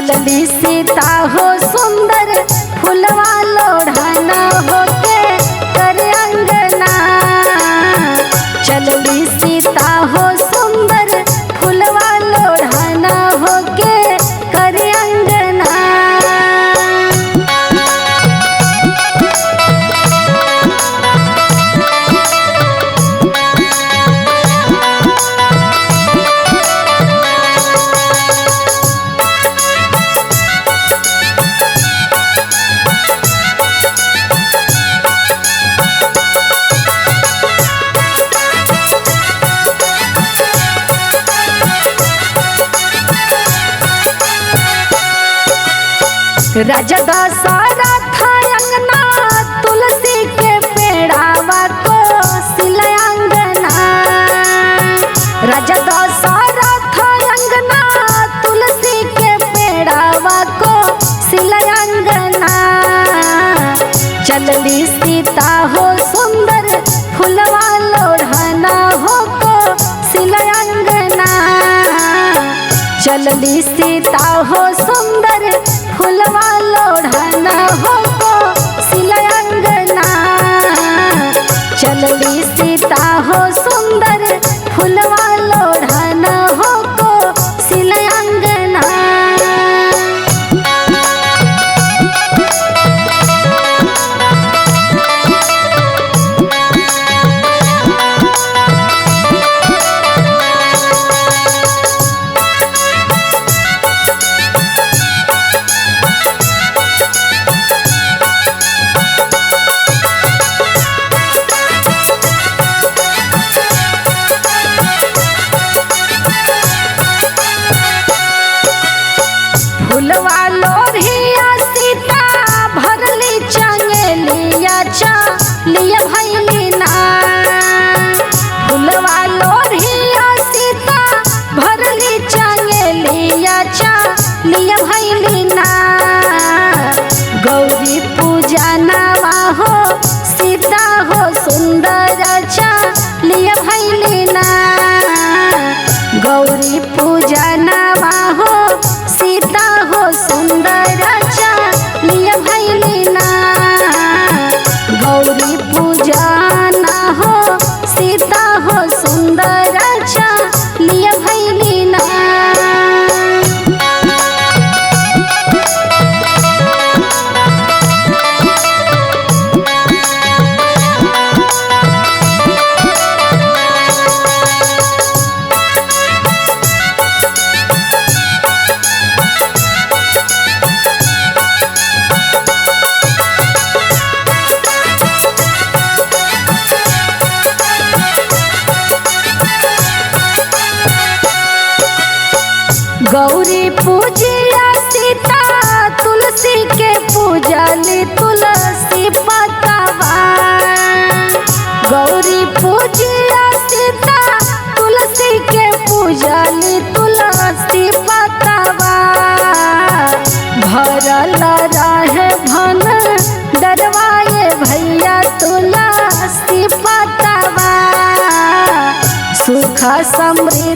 चलली सीता हो सुंदर फुलवा लोढ़ाना होके कर अंगना। चलली सीता हो सुंदर फुलवा लोढ़ाना होके कर अंगना। राजा दशरथ अंगना तुलसी के पेड़ावा को सिल अंगना। राजा दशरथ अंगना तुलसी के पेड़ावा को सिल अंगना। चलली सीता हो सुंदर फुलवा लोढ़ाना हो को सिल अंगना। चलली सीता हो सुंदर फुलवा लोढ़ाना हो को सिल अंगना। चलली सीता हो सुंदर फुलवा लोढ़ाना हो को सिल अंगना। फुलवा लोढ़िया सीता भरली चंगेलिया चलिया भैली ना। फुलवा लोढ़िया सीता भरली चंगेलिया चलिया भैली ना। गौरी पूजा नवा हो सीता हो सुंदर चलिया भैली ना। गौरी पूजा नवा हो सीता हो सुंदर चलिया भैली ना। गौरी पूजा ना हो सीता हो सुंदर चलिया भैली ना। गौरी पूजिया सीता तुलसी के पूजली तुलसी पतवा। गौरी पूजिया सीता तुलसी के पूजली तुलसी पतवा। भरल रहे भन डरवाए भैया तुलसी पतवा। सुख समृद्धि